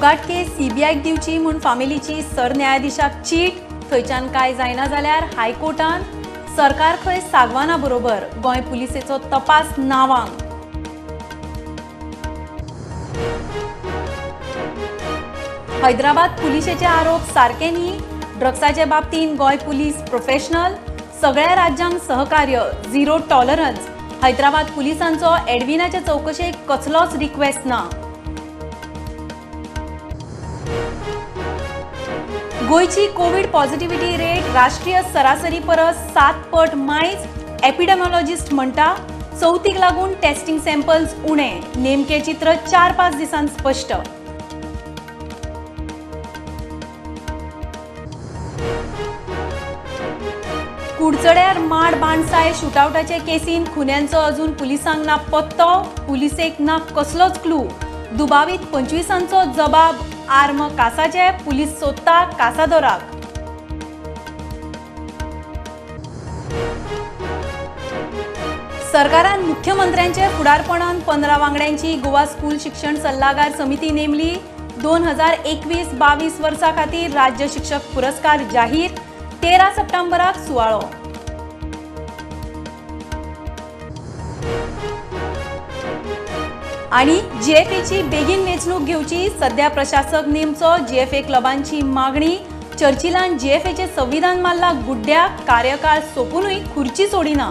फोगाट केस सीबीआयक दिवची म्हूण फामिलीची सरन्यायाधीशाक चीट. थंयच्यान काय जायना जाल्यार हायकोर्टान. सरकार खंय सागवाना बरोबर. गोंय पुलिसेचो तपास नावांग. हैदराबाद पुलिसेचे आरोप सारके न्ही. ड्रग्साचे बाबतींत गोंय पुलीस प्रोफेशनल. सगळ्या राज्यांक सहकार्य, झिरो टॉलरन्स. हैदराबाद पुलिसांचो एडविनाचे चवकशेक कसलोच रिक्वेस्ट ना. गोंयची कोवीड पॉझिटिव्हिटी रेट राष्ट्रीय सरासरी परस 7 पट मायज. एपिडेमॉलॉजिस्ट म्हणटा चवथीक लागून टेस्टिंग सॅम्पल्स उणे. नेमके चित्र 4-5 दिसांत स्पश्ट. कुडचड्यार माड बाणसाय शुटआवटाचे केसीन खुन्यांचो अजून पुलिसांक ना पत्तो. पुलिसेक ना कसलोच क्लू. दुबावीत 25 जबाब आर्म कासाचे. पुलीस सोदता कासादोराक. सरकारान मुख्यमंत्र्यांचे फुडारपणान 15 वांगड्यांची गोवा स्कूल शिक्षण सल्लागार समिती नेमली. 2021-22 वर्सा खातीर राज्य शिक्षक पुरस्कार जाहीर. 13 सप्टेंबराक सुवाळो. आणि जीएफएची बेगीन वेंचणूक घेवची. सध्या प्रशासक नेमचो. जीएफए क्लबांची मागणी. चर्चिलान जीएफएचे संविधान मारला गुड्ड्याक. कार्यकाळ सोंपुनूय खुर्ची सोडिना.